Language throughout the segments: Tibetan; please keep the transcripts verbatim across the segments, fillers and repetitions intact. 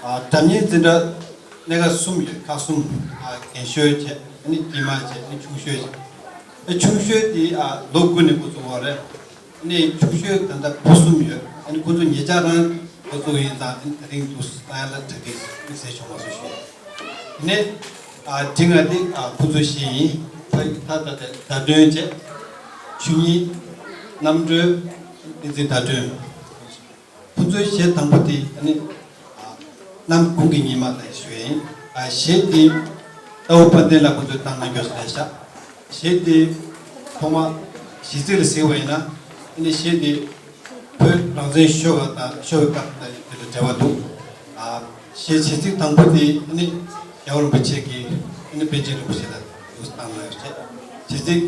ཨ། སྒྲ་སྙན་འཛིན་གྲྭ་གནད་འགག་གསུམ་ཡོད། ཁག་གསུམ། ཨ། རྒན་ཤོས་བྱས། ཨ་ནི་དཀྱིལ་མ་བྱས། ཨ་ནི་ཆུང་ཤོས་བྱས། ཨ། ཆུང་ཤོས་དེ། ཨ། ལོ་དགུ་ནས་འགོ་བཙུགས་པ་རེད། ཨ་ནི་ཆུང་ཤོས་ད་ལྟ་བུ་གསུམ་ཡོད། ཨ་ནི་ཁོ་ཚོ་ཉེ་ཆར་རང་འགོ་བཙུགས་ཡིན་ཙང་། ཨ་ནི་ད་རིང་འདུག་སེ་བཏང་ཡ་ལ་གྲ་སྒྲིག་དམིགས་བསལ་བྱུང་མ་སོང་ཞུ་ཡ། ཨ་ནི། ཨ། འདི་ང་དེ། ཨ། ཁོ་ཚོ་བཞི་ཡིན། ད་ད་ད་ད་བརྡ་སྒྲོན་བྱས། ཆོས་ཉིད། རྣམ་གྲོལ། བསྟན་འཛིན་ཟླ་སྒྲོན། ཁོ་ཚོའི་གཞས་དང་པོ་དེ། ཨ་ནི། ཨ། གནམ་དགུང་གི་ཉི་མ་ལ་ཞུ་ཡིན། ཨ། གཞས་དེ་རྟའུ་དཔལ་ལྡན་ལགས་ཁོ་ཚོས་བཏང་གནང་རྒྱུ་རེད་ཤག་གཞས་དེ་ཐོག་མ་གཞས་ཚིག་ལ་གཟིགས་པ་ཡིན་ན། ཨ་ནི་གཞས་དེ་བོད་རང་བཙན་ཤོར་བ་དང་ཤོར་བའི་སྐབས་དང་དེ་དང་འབྲེལ་བ་འདུག་ཨ། གཞས་གཞས་ཚིག་དང་པོ་དེ། ཨ་ནི་རྒྱལ་བ་རིན་པོ་ཆེ་གིས། ཨ་ནི་པཎ་ཆེན་རིན་པོ་ཆེ་ལ་འདུག་སེ་བཏང་གནང་ཡོད་བྱས། གཞས་ཚིག་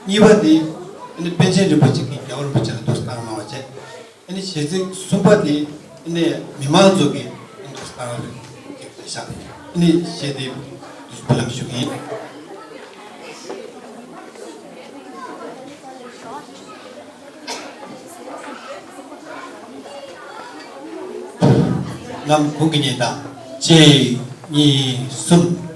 གཉིས་པ་དེ། ཨ་ནི་པཎ་ཆེན་རིན་པོ་ཆེ་གིས་རྒྱལ་བ་རིན་པོ་ཆེ་ལ་འདུག་སེ་བཏང་གནང་བ་བྱས། ཨ་ནི་གཞས་ཚིག་གསུམ་པ་དེ། ཨ་ནི་མི་མང་ཚོ་གིས་འདུག་སེ་བཏང་བ་རེད་ཤག་ཨ་ནི་གཞས་དེ་འདུག་སེ་འབུལ་ལམ་ཞུ་གི་ཡིན། གནམ་དགུང་གི་ཉི་ཟླ། གཅིག་གཉིས་གསུམ།